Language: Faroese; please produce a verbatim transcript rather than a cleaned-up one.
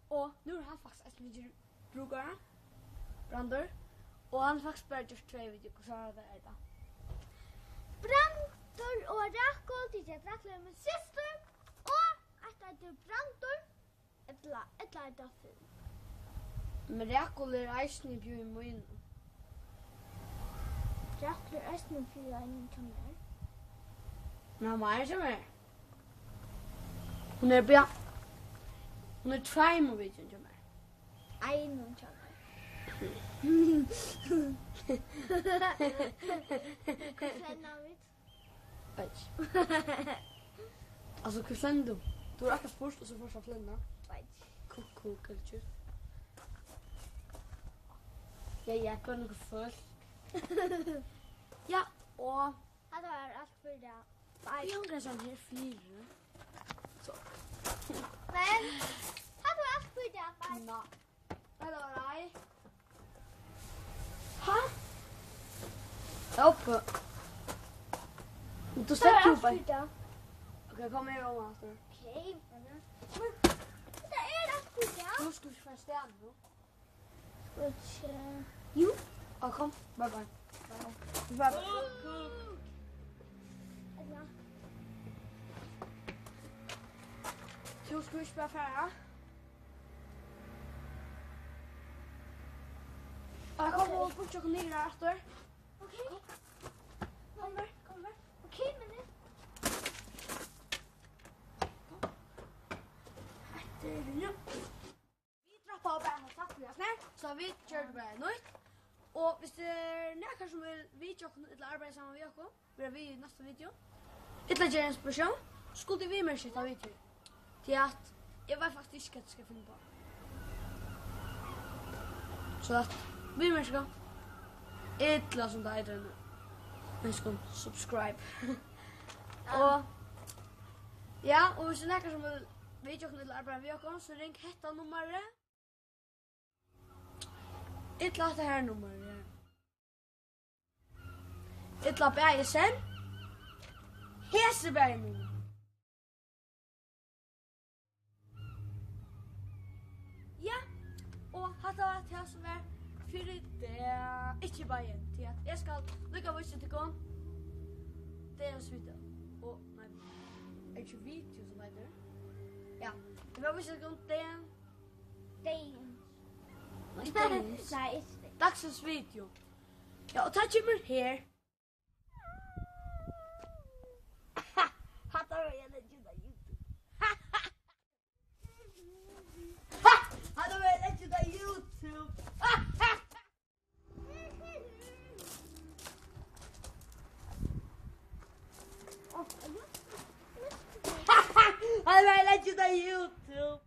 Og nú er hann faktiskt eisini við brúkara, Brandur. Og hann faktiskt bara gjørt tvey video, hvussu er tað, er tað? Brandur og Rakul, tit eru Rakul er mín systir, og eitt eitur Brandur, ella, ella er tað Finn? Men Rakul er eisini við í mínum. Rakul er eisini við í einum hjá mær. Men hann var eisini við. Hon er bia-, hon er tveimum videoum hjá mær. Einum hjá mær. Hvussu enda vit? Veit ikki. Altso, hvussu enda? Tú hevur akkurát spurt, og so fórt tú at flenna. Veit ikki. Kuku, kultur. Ja, ja, hvat er nøkur fólk? Ja, og Hatta var alt fyri í dag. Bye. Eg hungrar sovorðið her fyri. So. Men, hatta var alt fyri í dag. Bye. Nei. Hatta var ei. Ha? Oppe. Men tú Hatta var alt fyri í dag. Ok, kom her, Róma, aftur. Ok, men, men, hatta er alt fyri í dag. Nú skulu vit fara avstað nú. Skal vit, eh, jú. Á, kom. Bye, bye. Bye. Bye, bye. Ella. Tú, skulu vit ikki bara fara? Á, kom, ok, og putta okkum niður har aftur. Ok. Kom her, kom her. Ok, men eg Hetta er nú. Vit droppa bara hana, takk fyri, Asner. So vit gjørdu bara nýtt. Og hvis tað er nakar sum vil vitja okkum ella arbeiða saman við okkum, vera við í næsta video, ella gera inspiratión, skuldi viðmerkja hetta video. Tí at eg veit faktiskt ikki, hvat eg skal finna uppá. So at viðmerkja, ella sum tað eitur á enskum, subscribe. Og, ja, og hvis tað er nakar sum vil vitja okkum ella arbeiða við okkum, so ring hetta nummarið. Ella hatta her nummarið. Ella bæði senn. Hesi bæði míni. Ja, og hatta var tað sum var fyri dag. Ikki bæði, tí at eg skal líka vísa tykkum dagens video. Og, nei, er ikki video sum eitur? Ja, eg vil vísa tykkum dagens Dagens. Nei, dagens. Nei, ikki dagens. Dagsins video. Ja, og tað kemur her. Hatta var eg leggi út á YouTube. Hatta var eg leggi út á YouTube. Hatta var eg leggi út á YouTube.